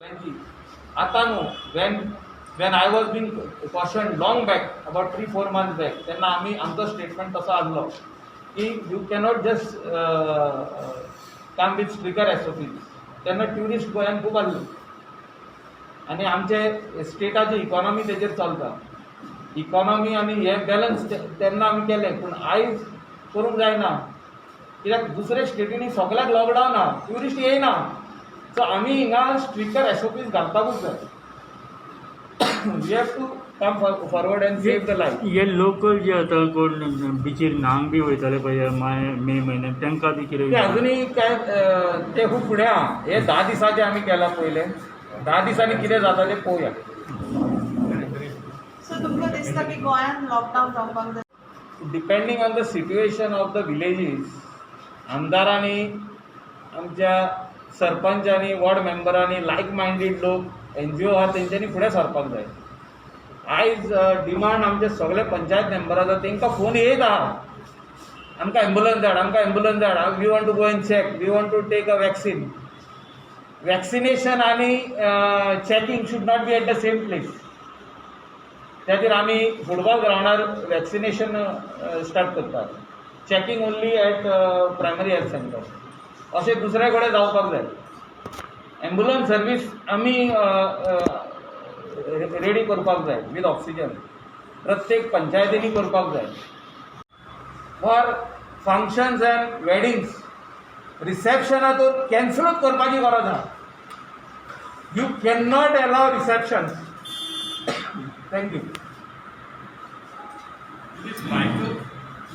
सगळ्यांची आतां न्हू, when I was being caution long back, about 3-4 months back, तेन्ना आमी आमचो स्टेटमेंट तसो आसलो की you cannot just come with stricter SOPs. तेन्ना ट्युरिस्ट गोंयांत खूब आसले आनी आमचे स्टेटाची इकॉनॉमी तेजेर चलता. इकॉनॉमी आनी हे बॅलन्स तेन्ना आमी केलें, पूण आयज करूंक जायना, कित्याक दुसऱ्या स्टेटींनी सगळ्याक लॉकडावन आहा, ट्युरिस्ट येयना. सो आमी हिंगा स्ट्रिक्टर एसओपीज घालपाकूच जाय. We have to come forward and save the life. हे लोकल जे आतां कोण बिचीर न्हांक बी वयताले पळय मे म्हयन्यात, तांकां बी ते कितें? अजुनूय काय ते खूब फुडें आहा. हे 10 दिसाचे आमी केला. पयले 10 दिसांनी कितें जाता तें पळोवया. सो तुमकां दिसता की गोंयांत लॉकडावन जावपाक जाय? Depending on the situation of the villages, आमदारांनी, आमच्या सरपंचांनी, वॉर्ड मेंबरांनी, लायक मायंडेड लोक, एनजीओ आहा, तेंच्यांनी फुडें सरपाक जाय. आयज डिमांड आमचे सगळे पंचायत मेंबराचो, तांकां फोन येयत आहा, आमकां एम्बुलन्स धाड, आमकां एम्बुलन्स धाड, we want to go and check, we want to take a vaccine. Vaccination आनी checking should not be at the same place. त्या खातीर आमी फुटबॉल ग्रावंडार वॅक्सिनेशन स्टार्ट करतात, checking only at primary health center. अशें दुसऱ्या कडेन जावपाक जाय. एम्बुलन्स सर्वीस आमी रेडी करपाक जाय विथ ऑक्सिजन, प्रत्येक पंचायतींनी करपाक जाय. फॉर फंक्शन्स अँड वेडिंग्स, रिसेप्शनां तर कॅन्सलूच करपाची गरज आहा. You can not allow receptions. Thank you. This micro